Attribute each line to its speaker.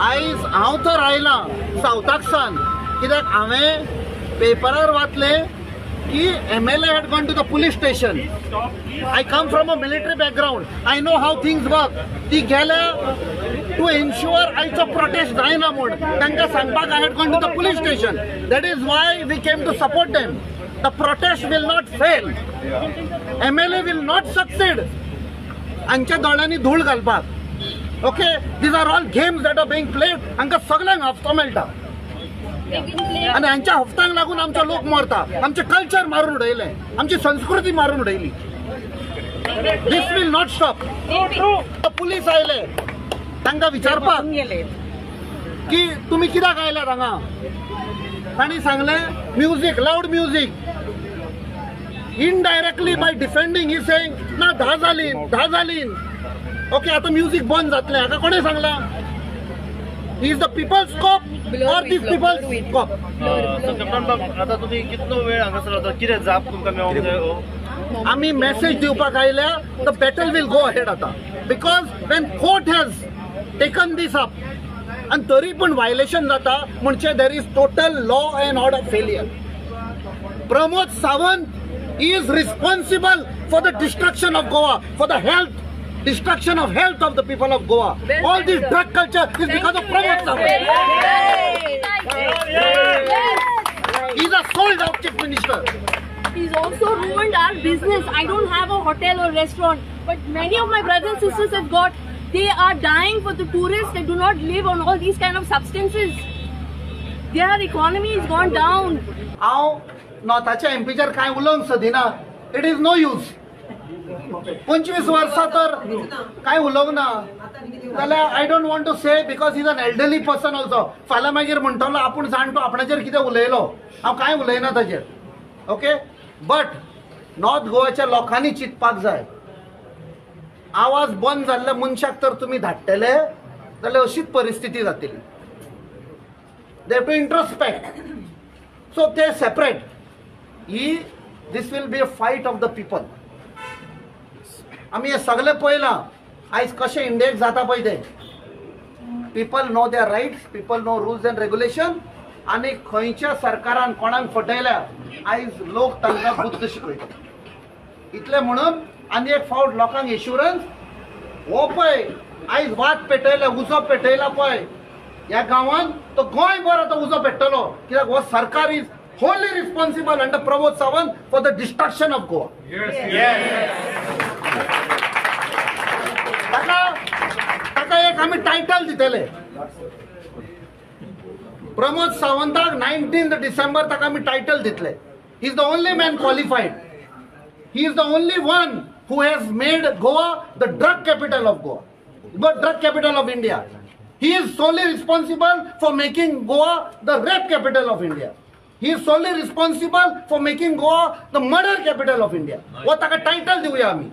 Speaker 1: आयज हांव तर आयलां सावथाकसान कित्याक हांवें पेपरार वाचलें की MLA had gone to the police station. I come from a military background, I know how things work. ती गेल्या टू एन्श्युअर आयचो प्रोटेस्ट जायना म्हूण तांकां सांगपाक I had gone to the police station. That is why we came to support them. The protest will not fail, MLA will not succeed हांच्या दोळ्यांनी धूळ घालपाक. Okay, these are all games that are being played. हांकां सगळ्यांक हफ्तो मेळटा आनी हांच्या हफ्त्यांक लागून आमचो लोक मरता. आमचें कल्चर मारून उडयलें, आमची संस्कृती मारून उडयली. This will not stop. Police आयले तांकां विचारपाक की तुमी कित्याक आयल्यात हांगा. तांणी सांगलें music, loud music. Indirectly by defending he saying ना 10 जालीं 10 जालीं. ओके, आतां म्युजीक बंद जातलें. हाका कोणें सांगलां? Is the people's cop or this people's cop?
Speaker 2: आतां तुमी कितलो वेळ हांगासर आतां कितें जाप तुमकां मेळोंक जाय?
Speaker 1: आमी मॅसेज दिवपाक आयल्या. The battle will go ahead आतां, because when court has taken this up आनी तरी पूण वायलेशन जाता म्हणजे there is total law and order failure. Pramod Sawant is responsible for the destruction of Goa, for the health, destruction of health of the people of Goa. All this drug culture is because of Pramod Sawant. He is a sold out chief minister.
Speaker 3: He's also ruined our business. I don't have a hotel or restaurant, but many of my brothers and sisters have got. They are dying for the tourists. They do not live on all these kind of substances. Their economy is gone down.
Speaker 1: हांव नॉर्थाच्या एमपीचेर कांय उलोवंक सोदिना. It is no use. 25 वर्सां तर कांय उलोवंक ना जाल्यार I don't want to say because is an elderly person also. फाल्यां मागीर म्हणटलो आपूण जाणटो आपणाचेर कितें उलयलो. हांव कांय उलयना ताचेर. ओके, बट नॉर्थ गोवाच्या लोकांनी चिंतपाक जाय. आवाज बंद जाल्ल्या मनशाक तर तुमी धाडटले जाल्यार अशीच परिस्थिती जातली. They have to introspect. So ते separate. He this will be a fight of the people. आमी हे सगळें पळयलां आयज कशें इंडियेक जाता पळय तें. People know their rights, people know rules and regulation. आनी खंयच्या सरकारान कोणाक फटयल्या आयज लोक तांकां बुद्द शिकयता. इतलें म्हणून आनी एक फावट लोकांक एश्युरन्स हो पळय आयज वाद पेटयला, उजो पेटयला पळय ह्या गांवांत, तो गोंयभर आतां उजो पेट्टलो. कित्याक हो सरकार is wholly responsible under Pramod Sawant for the destruction of Goa. ताका एक आमी टायटल दितले प्रमोद सावंताक. 19 डिसेंबर ताका आमी टायटल दितले. He is the only man qualified. He is the only one who has made Goa the drug capital of Goa, the drug capital of India. He is solely responsible for making Goa the rape capital of India. He is solely responsible for making Goa the murder capital of India. वो ताका title दिवया आमी.